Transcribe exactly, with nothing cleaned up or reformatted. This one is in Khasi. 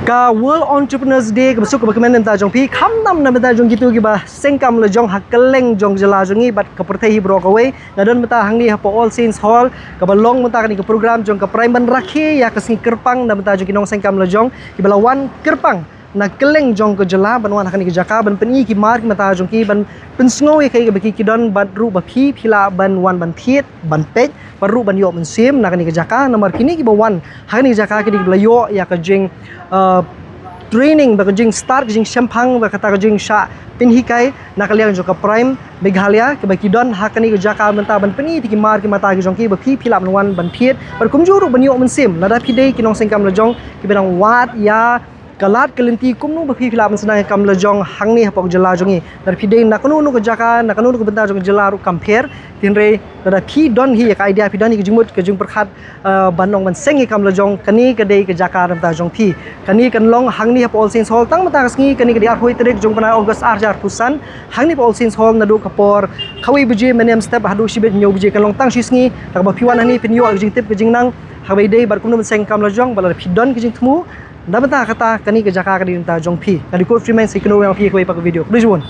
Ka World Entrepreneurs Day kaba suk kaba kmen na bynta jong phi, khamtam na bynta jong kito kiba seng kam lajong ha kylleng jong jylla jong ngi bad ka pyrthei hi baroh kawei. Nga don mynta hangne hapoh All Saints Hall kaba long mynta kane ka program jong ka Prime ban rakhe ïa ka sngi kyrpang na bynta jong ki nongseng kam lajong kiba la wan kyrpang na kylleng jong ka jylla ban wan ha kane ka jaka ban pyni ki mar ki mata jong ki, ban pynsngew ïa kaei kaba ki ki don bad ruh ba phi phi lah ban wan ban thied ban peit bad ruh ban ïoh mynsiem na kane ka jaka. Namar kine kiba wan ha kane ka jaka ki dei kiba la ïoh ïa ka jing, uh, training, ba ka jing start, ka jing shemphang, ba kata ka jing shah pynhikai na ka liang jong ka Prime Meghalaya, kaba ki don ha kane ka jaka mynta ban pyni ïa ki mar ki mata ki jong ki ba phi phi lah ban wan ban thied bad kumjuh ruh ban ïoh mynsiem. Lada phi dei ki nongseng kam lajong kiba dang wad ïa ka lad ka lynti kumno ba phi phi lah ban sdang ïa ka kam lajong hangne hapoh jylla jong ngi. Lada phi dei na kano kano ka jaka, na kano kano ka bynta jong ka jylla ruh kam pher. Hynrei lada phi don hi ïa ka idea, phi don hi ka jingmut, ka jingpyrkhat, uh, ban ong ban seng ïa ka kam lajong, kane ka dei ka jaka na bynta jong phi. Kane kan long hangne hapoh All Saints Hall tang mynta ka sngi, kane ka dei arphew tarik jong bnai August ar hajar arphew san. Hangne hapoh All Saints Hall naduh ka por khatwei baje mynne mynstep haduh shibit hynñiew baje, kan long tang shi sngi. Lada kaba phi wan hangne phin ïoh ka jingtip ka jingnang ha kaba ïadei bad kumno ban seng ïa ka kam lajong, bad lada phi don ka jingthmu na bynta kata, kane ka jaka ka dei na bynta jong phi. Nga dei Kurt Freeman, sa ïakynduh ïa phi ha kawei pat ka video. Khublei shibun.